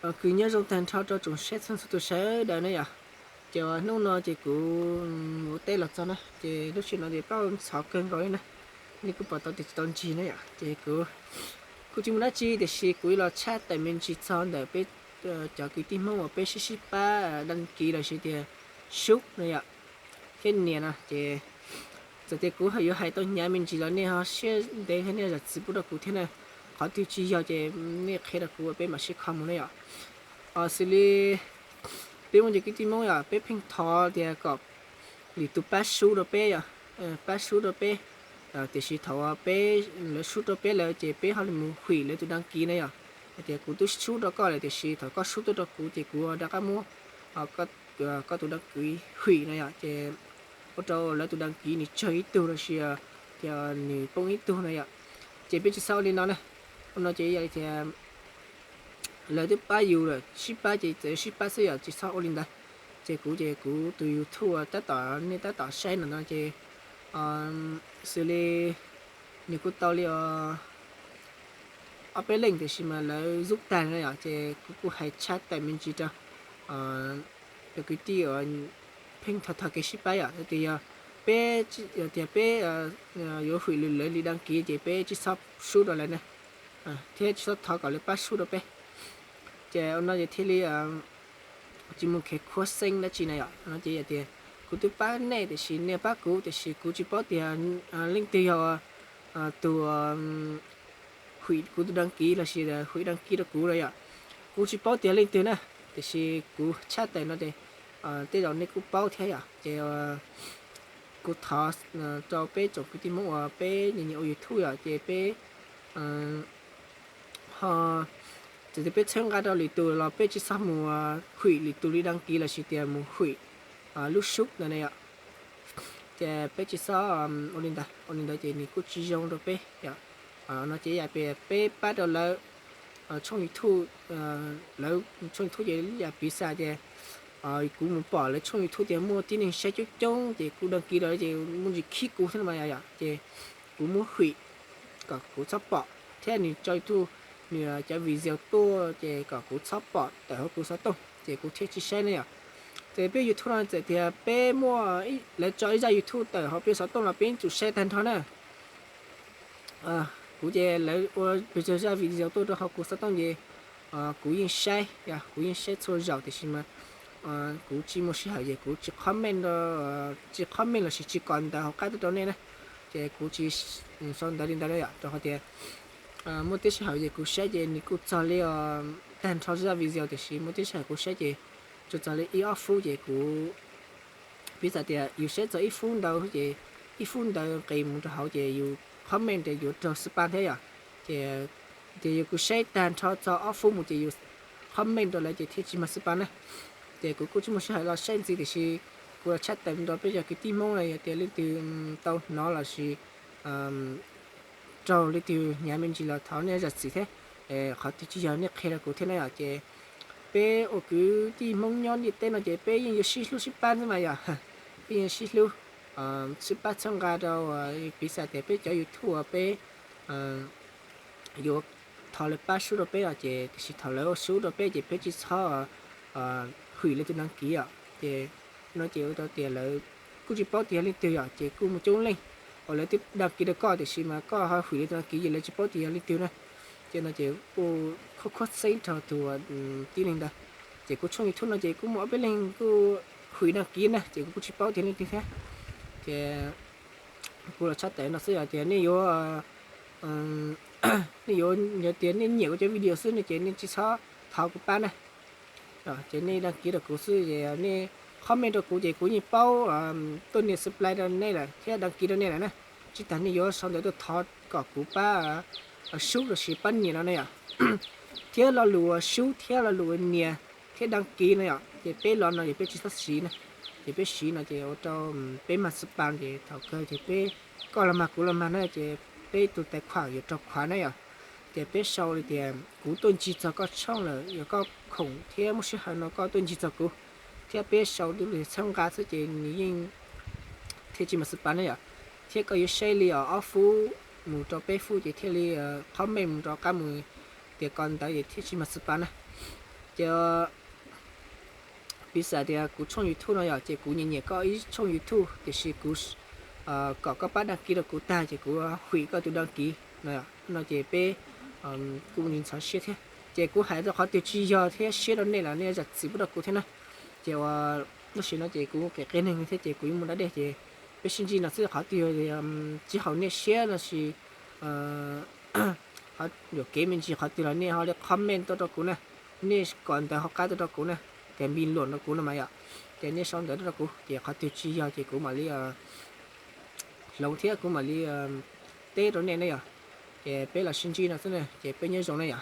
Kws nyob zoo taag nrho rau tsoom saib txhua txhua tus sawv daws na yom. Ces hnub no ces kuv mus teb los txog na, ces lub sij hawm no ces paj ntxhov kawg nkaus li na, nej kuj pom tau tias tsis tau ntsig na yom. Ces kuv kuj tsis muaj dab tsi, tiam sis kuv yuav los tshaj tawm me ntsis txog ntawm peb cov kwv tij Hmoob uas peb sib sib pab đăng ký lossis tias sub no yom, thiab nias no ces txawm tias kuv yuav hais tau hnyav me ntsis los nej ho siab ntev thiab nej zam txim pub rau kuv thiab na. Qhov twg tsis yog ces nej qhia rau kuv uas peb mam sib kho mus na yom. Xws li peb muaj cov kwv tij Hmoob yom, peb pheej thov tias kom lwm tus pab sub rau peb yom, pab sub rau peb. Tiam sis thaum peb, lawv sub rau peb lawm ces peb ho li mus hwm lawv tus đăng ký na yom. Hais tias kuv twb sub rau koj lawm tiam sis thaum koj sub tuaj rau kuv ces kuv rov qab muab koj tus đăng ký hwm na yom, ces ua rau lawv tus đăng ký nws tsawg ib tug lossis tias nws poob ib tug na yom. Ces peb tsis txhob ua li no na. Ua no ces yog li tias lawv twb pab yus lawm, sib pab ces txawm sib pab xwb yom, tsis txhob ua li ntawd. Ces kuv ces kuv tus YouTube tab tom nej tab tom saib no no ces xws li nws kuj tau li ob peb leej tiam sis mas lawv zub tag no yom, ces kuv kuj hais tshaj tawm me ntsis rau cov kwv tij uas pheej thov thov kev sib pab yom, tias yog peb, tias peb yuav hwm lawv li đăng ký ces peb tsis txhob sub rau lawv na, thiab tsis txhob thov kom lawv pab sub rau peb. Ces ua no ces thiaj li tsis muaj kev khuab xeeb dab tsi na yom. No ces yog tias kuv twb pab nej tiam sis nej pab kuv tiam sis kuv tsis paub tias leej twg yog tus hwm kuv tus đăng ký lossis hwm đăng ký rau kuv na yom. Kuv tsis paub tias leej twg na, tiam sis kuv tshaj tawm no ces tej zaum nej kuj paub thiab yom. Ces kuv thov rau peb tsoom kwv tij Hmoob uas peb nyiam nyiam ua YouTube yom, ces peb ho txawm tias peb txhawb nqa rau lwm tus los peb tsis txhob mus hwm lwm tus li đăng ký lossis tias mus hwm lub sub ntawd na yom. Ces peb tsis txhob ua li ntawd, ua li ntawd ces nws kuj tsis zoo rau peb yom. No ces yam peb pab rau lawv tshooj YouTube, lawv tshooj YouTube ces yam piv xam tias kuv mus pom lawv tshooj YouTube tias muaj tib neeg saib coob coob ces kuv đăng ký rau ces muaj ntsis khib kuv thiab no mas yom, ces kuv muab hwm kom kuv txhob pom thiab nws tso YouTube nws cov video tuaj ces kom kuv txhob pom tawm hauv kuv xov tooj ces kuv thiaj tsis saib ne yom. Ces peb YouTube no txawm tias peb muaj, lawv tso ib zaj YouTube tawm hauv peb xov tooj los peb yeej tsum saib tag nrho na. Kuv ces lawv ua pes tsawg zaj video tuaj rau hauv kuv xov tooj ces kuv yeej saib, kuv yeej saib txhua zaus tiam sis mas kuv tsis muaj sij hawm ces kuv tsis comment, tsis comment lossis tsis kos ntawv hauv qab tuaj rau nej na. Ces kuv tsis sau ntawv li ntawd na yom, rau qhov tias muaj tej sij hawm ces kuv saib ces nws kuj txog li tag nrho zaj video tiam sis muaj tej sij hawm kuv saib ces tsuas txog li ib ob fub ces kuv piv xam tias yus saib txog ib fub ntawd ces ib fub ntawd nqis mus rau hauv ces yus comment ces yuav raug spam thiab yom. Ces tias yus kuv saib tag nrho txog ob fub mus ces yus comment rau lawv ces thiaj tsis mag spam na. Ces kuv kuj tsis muaj sij hawm los saib ntxiv tiam sis kuv los tshaj tawm rau peb cov kwv tij Hmoob no yog tias leej twg tau hnov lossis raug leej twg hnyav me ntsis los thov nej zam txim thiab. Qhov twg tsis yog nej qhia rau kuv thiab na yom. Ces peb ua kwv tij Hmoob nyob ntiaj teb no ces peb yeej yuav sib hlub sib pab xwb mas yom. Peb yeej sib hlub sib pab txhawb nqa rau, piv xam tias peb cov YouTube uas peb yuav thov lawv pab sub rau peb os, ces tiam sis thaum lawv ua sub rau peb ces peb tsis txhob hwm lawv tus đăng ký os. Ces no ces ua rau tias lawv kuj tsis paub tias yog leej twg yom, ces kuj muaj coob leej uas lawv twb đăng ký rau koj tiam sis mas koj ho hwm lawv tus đăng ký ces lawv tsis paub tias yog leej twg na. Ces no ces kuj khuab khuab xeeb rau tus tib neeg ntawd. Ces kuv tshooj YouTube no ces kuj muaj ob peb leeg kuj hwm đăng ký na, ces kuv kuj tsis paub tias leej twg thiab. Ces kuv los tshaj tawm no xwb yom, tias nej yuav, nej yuav, yog tias nej nyiam kuv cov video xwb no ces nej tsis txhob thov kuv pab na. Ces nej đăng ký rau kuv xwb, nej comment rau kuv ces kuv yeej paub tuaj nias subscribe rau nej lawm thiab đăng ký rau nej lawm na. Tsis tas nej yuav sau ntawv tuaj thov kom kuv pab sub lossis pab nias no na yom. Thiab lo lus sub thiab lo lus nias thiab đăng ký no yom, ces peb lo no ces peb tsis txhob siv na. Ces peb siv no ces ua rau peb mag spam ces thaum kawg ces peb, koj los mag kuv los mag na, ces peb tus tài khoản yuav raug khuav na yom. Ces peb sau li tias kuv tuaj ntsib txog koj tshooj lawm, yog koj khoom thiab muaj sij hawm no koj tuaj ntsib txog kuv, thiab peb sau lub txhawb nqa xwb ces nws yeej thiaj tsis mag spam na yom. Thiab koj yuav saib li ob fub mus rau peb fub ces thiaj li comment mus rov qab mus tias koj ntawd ces thiaj tsis mag spam na. Ces piv xam tias kuv tshooj YouTube no yom, ces kuv nyiam nyiam koj ib tshooj YouTube, tiam sis kuv kom koj pab đăng ký rau kuv tag ces kuv hwm koj tus đăng ký no, ces peb kuj ntxhov siab thiab. Ces kuv hais rau qhov twg tsis yog thiab siab rau nej los nej zam txim pub rau kuv thiab na. Ces ua, tam sim no ces kuv qias qias neeg thiab ces kuv yuav mus da dej ces peb sib ntsib no xwb. Qhov twg tsis haum nej siab los sis yuam kev me ntsis qhov twg los nej ho li comment tuaj rau kuv na. Nej kom ntawv hauv qab tuaj rau kuv na, ces bình luận rau kuv no mas yom. Ces nej sau ntawv tuaj rau kuv ces qhov twg tsis yog ces kuv mam li hloov thiab kuv mam li teb rau nej na yom. Ces peb los sib ntsib no xwb na, ces peb nyob zoo na yom.